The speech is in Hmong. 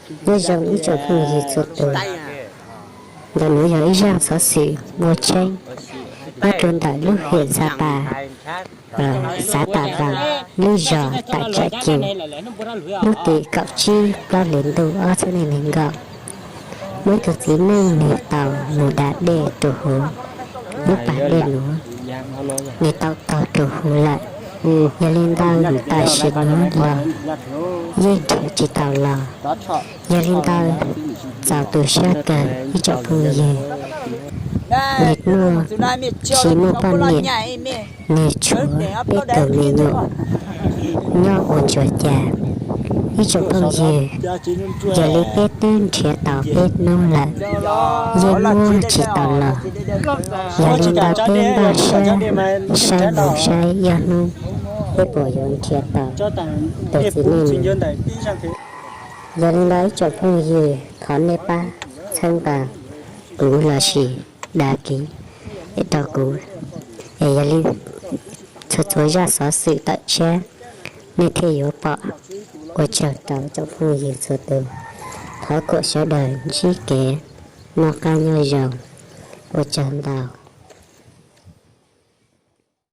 Nyob zoo ib tsoom phooj ywg txhua tus, ntawm nuav yog ib zaj xov xwm muaj tseeb nyob rua ntawm lub hiam Xav Pas, xav Tam Vas, lub zog Tam Tsam Cug, lub tim kaum tsib plaub hlis ntuj ob txhiab nees nkaum. Muaj ib tug txiv neej nwg tau mus da dej rua huv lub pas dej nuav, nwg tau tog rua huv lawm. Yog li ntawd tam sim nuav los yeej nrhiav tsi tau los. Yog li ntawd txaus tu siab kawg ib tsoom phooj ywg, nwg muaj, tsi muaj poj niam, nwg tshuav peb tug me nyuam nyob ua ntsuag ca. Ib tsoom phooj ywg, yog li peb twb nrhiav tau peb nub lawm, yeej muab tsi tau los. Yog li ntawd peb npaj siab saib moog saib ib hnub peb puas yuav nrhiav tau tug txiv neej. Yog li ntawd ib tsoom phooj ywg, thov nej pab txhawb nqa kuv lossis da kiv rau kuv, es yog li txhua txhua zaj xov xwm tawm tshiab nej thiaj yuav pom. Ua tsaug rau tsoom phooj ywg txhua tus, thov kom sawv daws ntsib kev noj qab nyob zoo. Ua tsaug ntau.